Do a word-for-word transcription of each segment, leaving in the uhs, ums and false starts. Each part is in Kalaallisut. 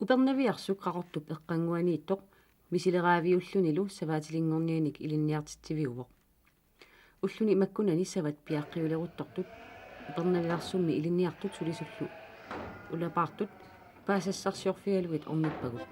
Upernaviarsuk Qaqortup eqqannguaniittoq misileraaviullunilu savaatilinngornianik ilinniartitsiviuvoq. Ulluni makkunani savat piaqqiuleruttortut Upernaviarsummi ilinniartut sulisullu ulapaartut paasassarsiorfigalugit ornippagut.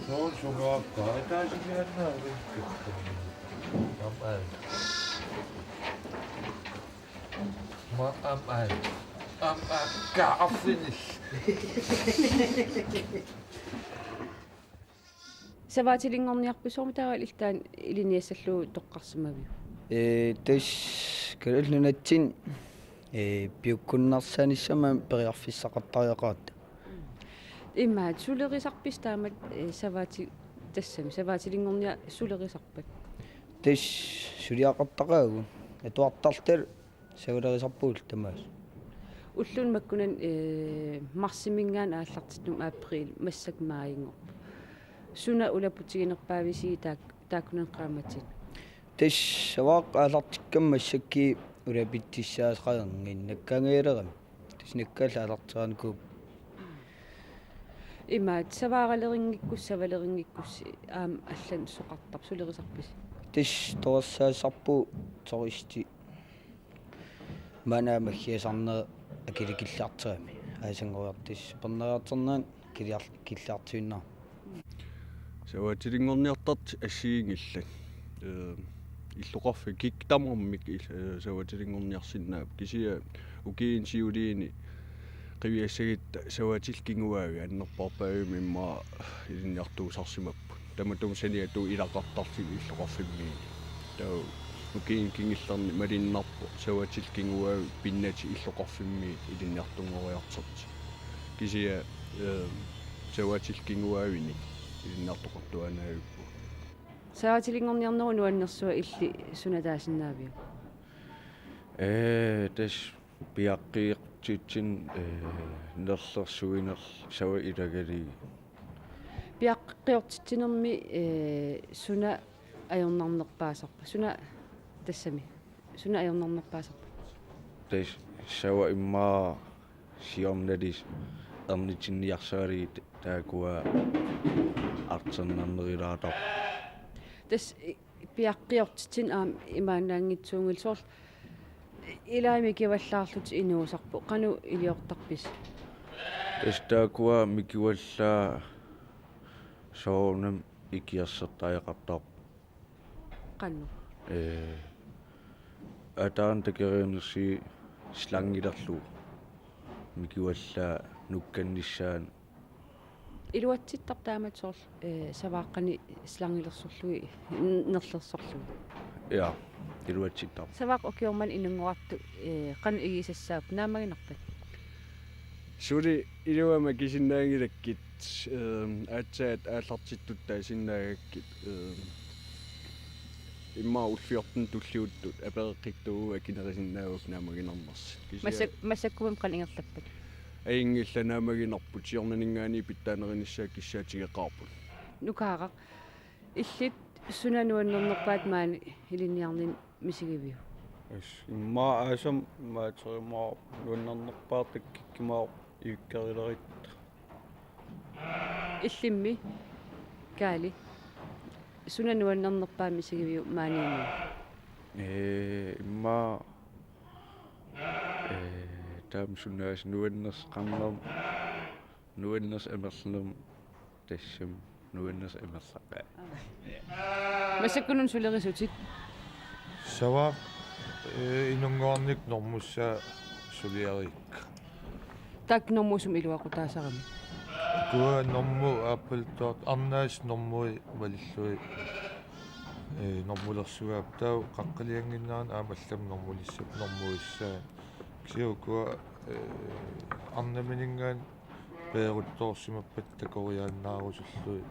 Soorlu sungaarpaa ataasiaannaavikkakku. Aamma. Ma aamma. Aamma. Ka arfinis. Savaatilinngorniarpit soormi taava illit taanna ilinniassallugu toqqarsimaviuk? Ee, tassa Kalaallit Nunatsinni, ee, piukkunnarsaanissamut periarfissaqartariaqaratta. Imaat sulerisarpisi taamatut, ee, savaati-, tassami savaatilinngorniat sulerisarpat? Tassa suliaqartaqaagut. Atuartarluta sulerisarpugut tamaasa. Ullunik makkunani, ee, marsiminngaanniit aallartittumut apriil massakkut maajinngorpoq. Suna ulaputiginerpaavisi taak-, taakkunani qaammatini? Tassa Savaaq aallartikkama massakkut ulapitsissaasaqalerninnakkaangajalerami. Tassa nakkaallu aallarteraanikuupput. Imaat, savaaralerinngikkussi, savalerinngikkussi aamma allanik soqartarpit, sulerisarpisi? Tassa torersaassarput turisti maanna maggiasarneq akilikilliartorami. Aasanngoriartussaq superneriartornaan kiliar-, killiartuinnarpoq. Savaatilinngorniartartut assigiinngillat. Ee, illoqarfik kikkut tamarmik il-, ee, savaatilinngorniarsinnaapput. Kisianni ukiuni siuliini qiviassagutta savaatillit kinguaavit annerpaarpaavimmi immaqa ilinniartuusarsimapput. Tamatuma saniatigut ilaqartarluni illoqarfimmiit. Taava ukiuni kingullerni malunnarpoq savaatillit kinguaavit pinnatik illoqarfimmiit ilinniartunngoriartortut. Kisianni, ee, savaatillit kinguaavinik ilinniartoqartuaannavippugut. Savaatilinngorniarnerup nuannersua illit suna taasinnaaviuk? Ee, tassa piaqqiortitsinni, ee, nerlersuinerlu sava ilagalugit. Piaqqiortitsinermi, ee, suna ajornarnerpaasarpa? Suna tassami. Suna ajornarnerpaasarpa? Tassa sava immaqa siornatigut ernitinniarsagalugit taakkua artornarnerulaartarput. Tassa i-, piaqqiortitsineq aamma imaannaanngitsuunngilaq, soorlu ilaat mikivallaarlutit inuusarput, qanoq iliortarpisi? Tassa taakkua mikivallaat soorunami ikiorsertariaqartarput. Qanoq? Ee, ataani takorinersi slangilerlugu mikivallaat nukkannissaanut. Iluatsittarpa taamatut soorlu, ee, savaaqqanik slangilersorlugit, n-, nerlersorlugit? Ja, iluatsittarpoq. Savaaqqat ukioq manna inunngorartut, ee, qanoq igisassaapput, naammaginarpat? Suli iluamik akisinnaanngilakkit, ee, aatsaat aallartittutut taasinnaagakkit, ee, immaqa ullut fjorten tulliuttut apereqqikkumaarput akinerusinnaagukku naammaginarnersut. Kisianni massak-, massakkummi qanoq ingerlappat? Ajunngilaq, naammaginarput, siornaninngaanniit pitsaanerunissaa kissaatigeqaarput. Nukaaraq, illit suna nuannernerpaat maani ilinniarninni misigiviuk? Tassa immaqa aasami imaaterimaa nuannernerpaartakkikkumaarpoq ivikkarileritta. Illimmi Kaali, suna nuannernerpaat misigiviuk maaniinni? Ee, immaqa, ee, taama sunaasa nuannersoqarnermut, nuannersoq amerlanermut, tassami nuannersoq amerlaqaaq. Massakkununa sulerisutit? Savaaq, ee, inunngorarnikkut normussaa suliarigakku. Taakku normuusumik iluaqutaasarami? Ukua normu aappaluttuartut arnaat normui malillugit, ee, normulersugaapput, taava qaqqaliannginnerani aamma allamik normulissappat normuissaat. Kisianni ukua, ee, arnamininngaanniit peeruttoorsimappat takoriaannaarusullugit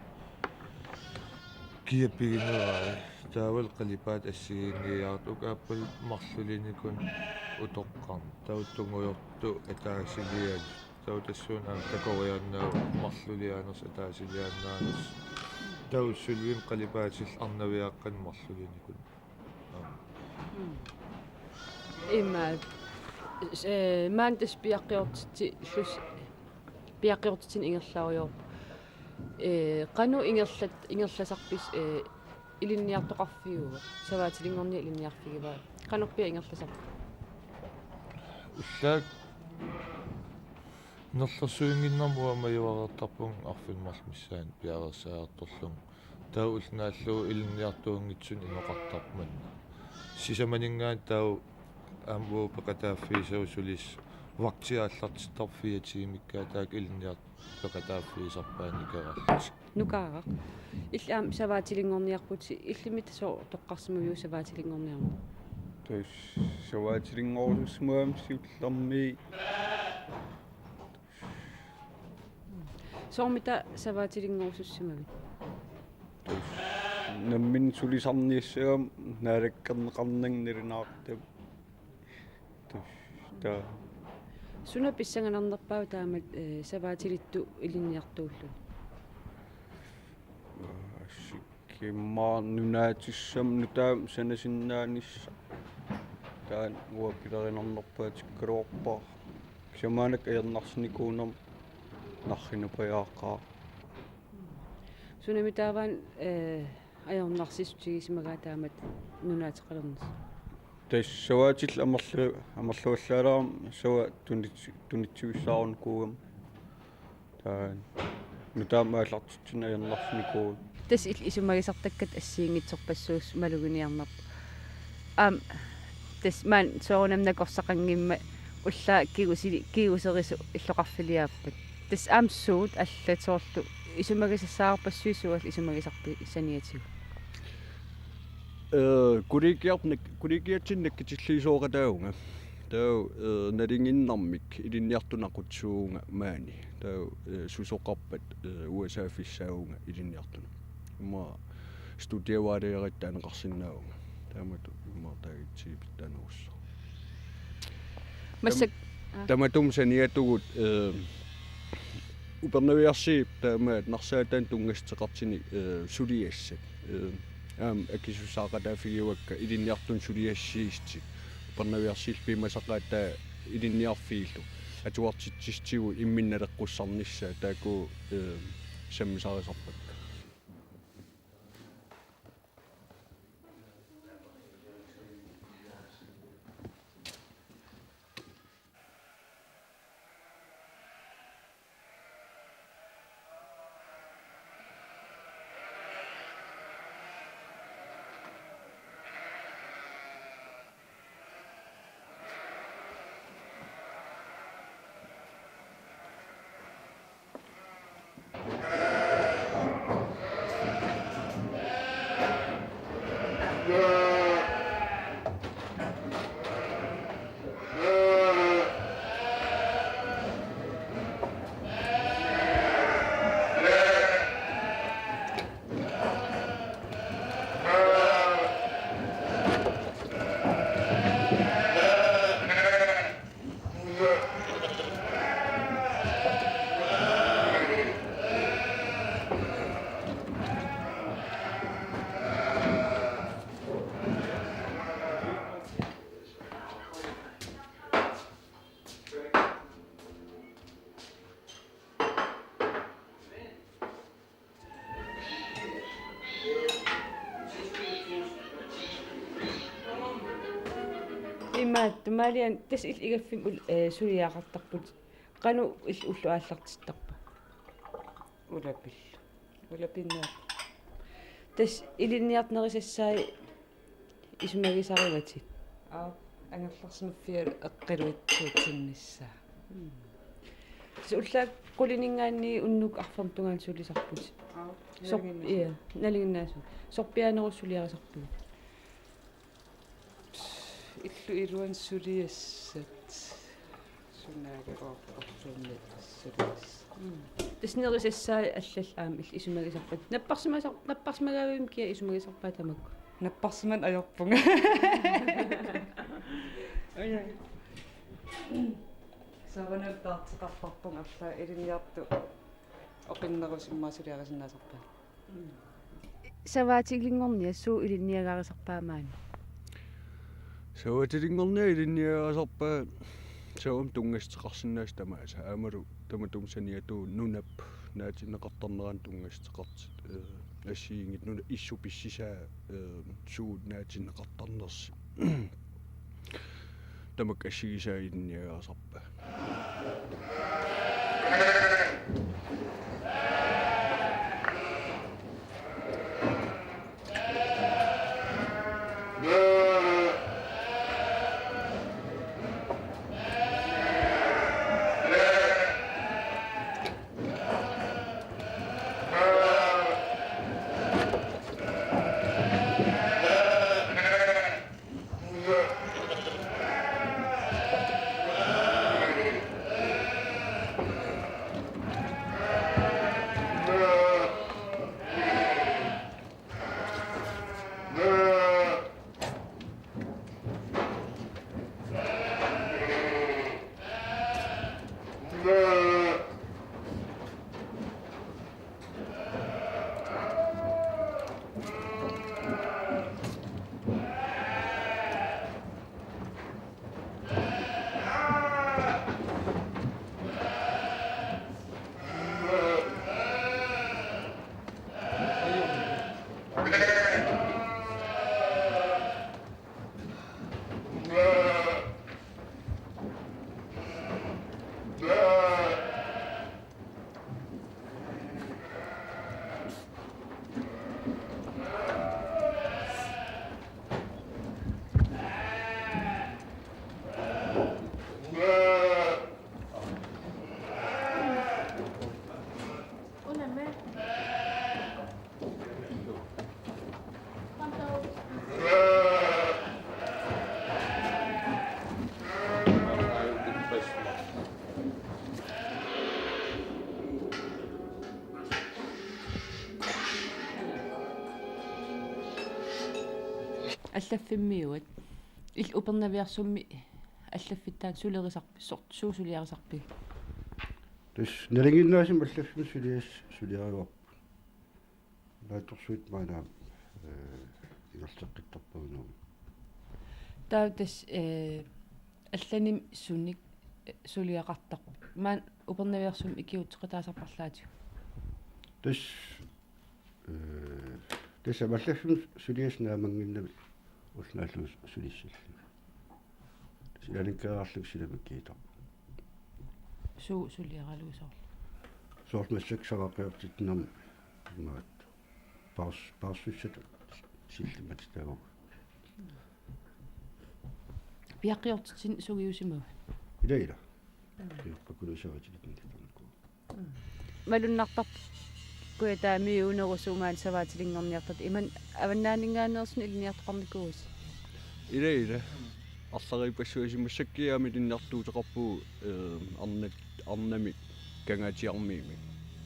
kia piginerai. Taavalu qalipaatit assigiinngiiaartut, uku aappaluttut marlulinikut utoqqarnut. Taava tungujortut ataasiliallit. Taava tassuuna aamma takoriaannaavoq marluliaanersut ataasiliaannaanersut. Taava sulivimmik qalipaatillu arnaviaqqanik marlulinikut. Aamma. Mm. Ima, s-, ee, maani tassa piaqqiortitsi-, illus-, piaqqiortitsineq ingerlarujoorpoq. Ee, qanoq ingerlat-, ingerlasarpisi, ee, ilinniartoqarfiuva, savaatilinngorniat ilinniarfigivaa? Qanorpiaq ingerlasarput? Ullaaq nerlersuinnginnermik uanga majuareertarpunga arfineq-marluk missaani piareersariartorlunga. Taava ulloq naallugu ilinniartuunngitsunik inoqartarpoq manna. Sisamaninngaanniit taava aamma uagut peqataaffigisavut sulisut vagtit aallartittarput fire tiimikkaat, taakku ilinniartut peqataaffigisarpaat nikerallutik. Nukaaraq. Illit aamma savaatilinngorniarputit, illimmi tassa sooq toqqarsimaviuk savaatilinngorniarneq? Tassa savaatilinngorussimagama siullermik. Soormita savaatilinngorussimavit? Tassa nammineq sulisarniassagama naalakkerneqarnanga nalunaaqutaq. Tassa taava. Suna pissanganarnerpaava taamatut, ee, savaatilittut ilinniartuulluni? Assik Immaqa nunaatissamut nutaamut sanasinnaanissaq. Taanna uanga pilerinarnerpaatikkaluarpara. Kisianni maannakkut ajornarsinikuunermik narrinupajaaqaaq. Sunami taava, ee, ajornarsissutigisimagaat taamatut nunaateqalernissaq? Tassa savaatillit amerlu-, amerluallaalerama savaat tunitsi-, tunitsivissaarunikuugama. Taanna nutaamik aallartitsineq ajornarsinikuuvoq. Tassa illit isumagisartakkatit assigiinngitsorpassuupput maluginiarnerput. Aamma tassa maani soorunami nakorsaqanngimmat ullaaq kigusili-, kiguserisut illoqarfiliaappat. Tassa aamma suut allat soorlu isumagisassaarpassuit, suut allat isumagisarpit saniatigut? Ee, kollegiarp-, nak-, kollegiatsinnut nakkutilliisooqataavunga. Taava, ee, nalinginnarmik ilinniartunut aqutsisuuvunga maani. Taava, ee, susoqarpat, ee, U S A-ffissaavunga ilinniartunut. Immaqa studievejlederitut taaneqarsinnaavunga. Taamatut immaqa taagitsigipit taanerussaaq. Massak-, tam-, aa. Tamatuma saniatigut, ee, Upernaviarsiip taamaat Narsaataa tunngassuteqartuni, ee, suliassat. Ee, aamma akisussaaqataaffigivakka ilinniartunut suliassiissut. Upernaviarsiillu piumasaqaat taava ilinniarfiillu atuartitsissutigut imminnut naleqqussarnissaat taakku, ee, sammisarisarpakka. Imaattumik Maalianna, tassa illit igaffimmi ul-, ee, suliaqartarputit. Qanoq illit ulloq aallartittarpa? Ulapillu. Ulapinnaat. Tassa ilinniarnerisassaat isumagisarivatit? Aap, angerlarsimaffialu eqqiluitsuutsinnissaa. Mm. Tassa ullaakkut qulininngaanniit unnuk arfernup tungaanut sulisarputit. Aap, sor-, nalinginnaasumik. Ia, nalinginnaasumik. Sorpiaanerusoq suliarisarpiuk? Illup iluani suliassat. Sunaagiroortorluunniit suliassat. Mm. Tassa nerisassaat allallu aamma il-, isumagisarpat. Napparsimasar-, napparsimagaavimmi kia isumagisarpaat tamakku? Napparsimaneq ajorpunga. Ajai. Soorunami taarteqartarpunga arlaat ilinniartut oqinnerusut immaqa suliarisinnaasarpaat. Savaatilinngorniat suut ilinniagarisarpaat maani? Savaatilinngorniat ilinniagarisarpaat savamik tunngassuteqarsinnaasoq tamaasa aammalu tamatuma saniatigut nunap naatinneqartarneranik tunngassuteqartut, eh, assigiinngitsut nunap issup pissisaa, eh, suut naatinneqartarnersut. Tamakku assigisaat ilinniagarisarpaat. Allaffimmiuat. Illit Upernaviarsummi allaffittaaq sulerisarp-, sor-, suut suliarisarpigit? Tassa nalinginnaasumik allaffimmi sulias-, suliarivarput. Naatsorsuit maanna, eh, ingerlateqqittarpagut. Taava tassa, eh, allanimi sunik, eh, suliaqartarpit? Maani Upernaviarsummi ikiuutseqataasarpit arlaatigut? Tassa, eh, tassa allaffimmi suliassaq naammaginnami ulloq naallugu sulissalluni. Silanikkaarlugu silami kiitar. Suut suliaralugu soorlu? Soorlu massakkut saraqqaartitsinermi imaat paars-, paarsussat sillimmat taava. Piaqqiortitsineq sungiusimavat? Ila, ila. Mm. Piaqqakunuussavatilikin tamakku. Malunnartarpoq Kujataamiuunerusoq maani savaatilinngorniartartut, imannak avannaaninngaanneersunik ilinniartoqarnikuuisi? Ila, ila. Arlariippassuit massakkut aamma ilinniartuuteqarpugut, eh, arnat-, arnamik Kangaatsiarmiimik.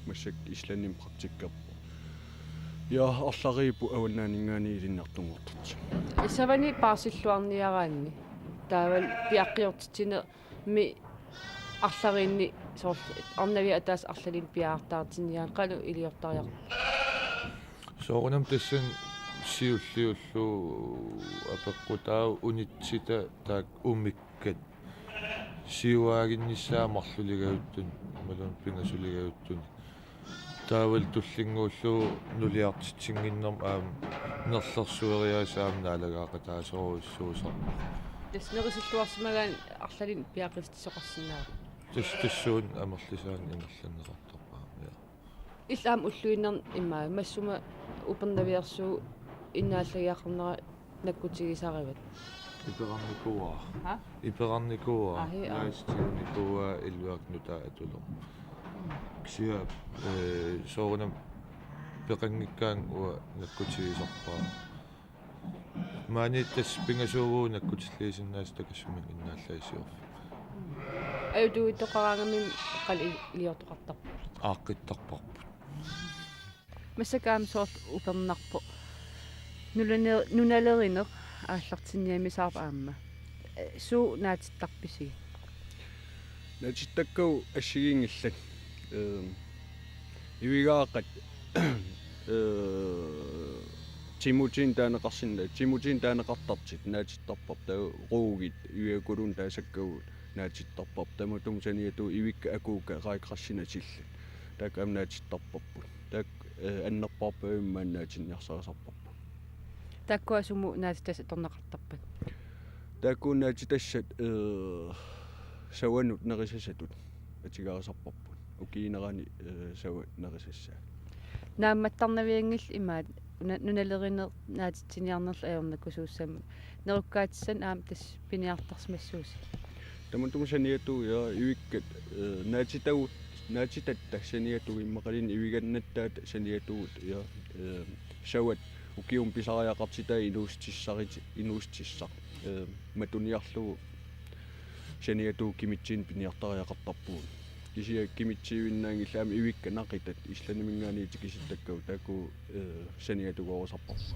Massakkut Islandimi praktikkerpoq. Ja, arlariipput avannaaninngaanniit ilinniartunngortartut. Savani paarsilluarniaraanni. Taavalu piaqqiortitsineq mi arlariinni soorlu arnavit ataaseq arlalinnik piaartaartinniaraanni qanoq iliortariaqarpa? Soorunami tassani siulliullugu apeqqutaavoq unitsita taakku umikkat siuaaginnissaat marluligajuttuni imaluunniit pingasuligajuttuni. Taavalu tullinnguullugu nuliartitsinnginnermut aamma nerlersueriaaseq aamma naalagaaqataasorujussuusarpoq. Tassa nerisilluarsimagaanni arlalinnik piaqitsisoqarsinnaavoq. Tassa tassuuna amerlisaanik ingerlanneqartarpoq aamma, ja. Illit aamma ulluinnarni immaqa massuma Upernaviarsuup innaallagiaqarnera nakkutigisarivat? Iperarnikuuara. Ha? Iperarnikuuara. Ahi, aa. Naatitiginikuuara elleve nutaaq atulermat. Kisianni, eh, soorunami peqanngikkaanni uanga nakkutigisarpara. Maani tassa pingasuuvugut nakkutilliisinnaasoq takassuminnga innaallassiorfimmut. Ajutoortoqaraangami qanoq iliortoqartarpit? Aaqqittarparput. Massakkut aamma soorlu upernarpoq. Nunane-, nunalerineq aallartinniarnissaat aamma. Suut naatittarpisigit? Naatittakkagut assigiinngillat. Ehm, ivigaaqat, eh, timutinik taaneqarsinnaasut, timutinik taaneqartartut naatittarpavut, taava ruugit, ivigaakuluunniit taasakkagut naatittarpavut. Tamatuma saniatigut ivikkat akuukkat raajkrassinatsillit. Taakku aamma naatittarparput. Taakku, eh, annerpaarpavimmi maani naatinniarsarisarparput. Taakkua sumut naatitassat atorneqartarpat? Taakku naatitassat, eh, savanut nerisasatut atugaarisarparput. Ukiuunerani, eh, savat nerisassaat. Naammattarnavianngillat imaat una-, nunalerineq naatitsiniarnerlu ajornakusuussammat. Nerukkaatissanik aamma tassa piniartarsimassuusi? Tamatuma saniatigut, ja, ivikkat, eh, naatitagut, naatitatta saniatigut immaqaluunniit ivigannattaata saniatigut, ja, eh, savat ukiumut pisariaqartitai inuussutissarit, inuussutissaq, eh, matuniarlugu saniatigut kimitsiinik piniartariaqartarpugut. Kisianni kimitsiivinnaanngillat aamma ivikkat naqitat Islandiminngaanniit tikisittakkagut taakku, eh, saniatigoorisarparput.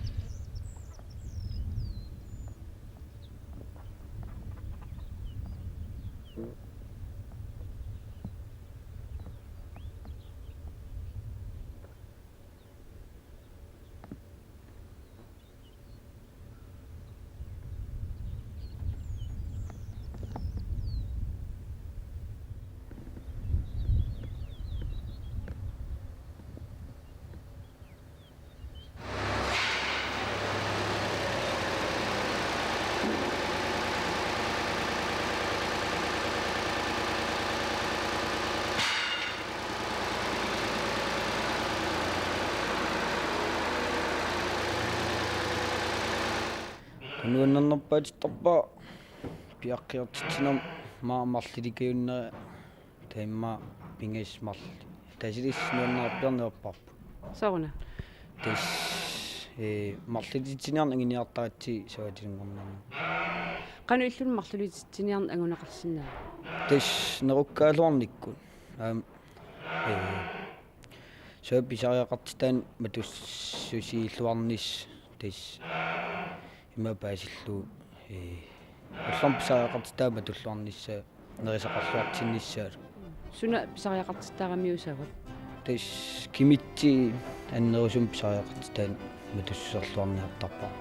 Nuannernerpaatittarpara piaqqiartitsinermi marlulikkajunnerit. Taava immaqa pingasut marluk. Tassa ilissi nuannaarpiarneq ajorparput. Sooruna? Tassa, eh, marlulititsiniarneq anguniartaratsigit savatilinngornermi. Qanoq ililluni marlulititsiniarneq anguneqarsinnaava? Tassa nerukkagaluarnikkut. Aamma, eh, savat pisariaqartitaanik matussusiilluarnissaq tassa ima paasillugu, eh, ullormut pisariaqartitaat matulluarnissaa nerisaqarluartinnissaat. Suna pisariaqartittaaramiuk savat? Tassa kimitsiit annerusumik pisariaqartitaanik matussuserluarniartarpara.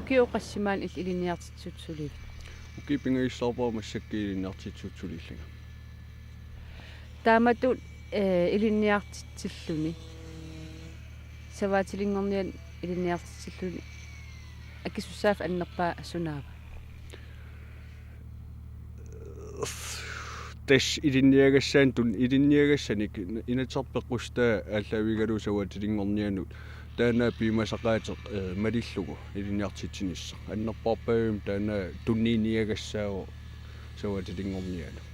Ukiut qassit maani il- ilinniartitsisut suliivit? Ukiut pingajusaarpara massakkut ilinniartitsisut suliillunga. Taamatut eh, ilinniartitsilluni, savaatilinngornianut ilinniartitsilluni akisussaaffik annerpaaq sunaava? Tassa ilinniagassaanik tun- ilinniagassanik Inatsisartut peqqussitai aallaavigalugu savaatilinngornianut, taanna piumasaqaateq eh, malillugu ilinniartitsinissaq. Annerpaarpaajummik taanna tunniiniagassaavoq savaatilinngornianut.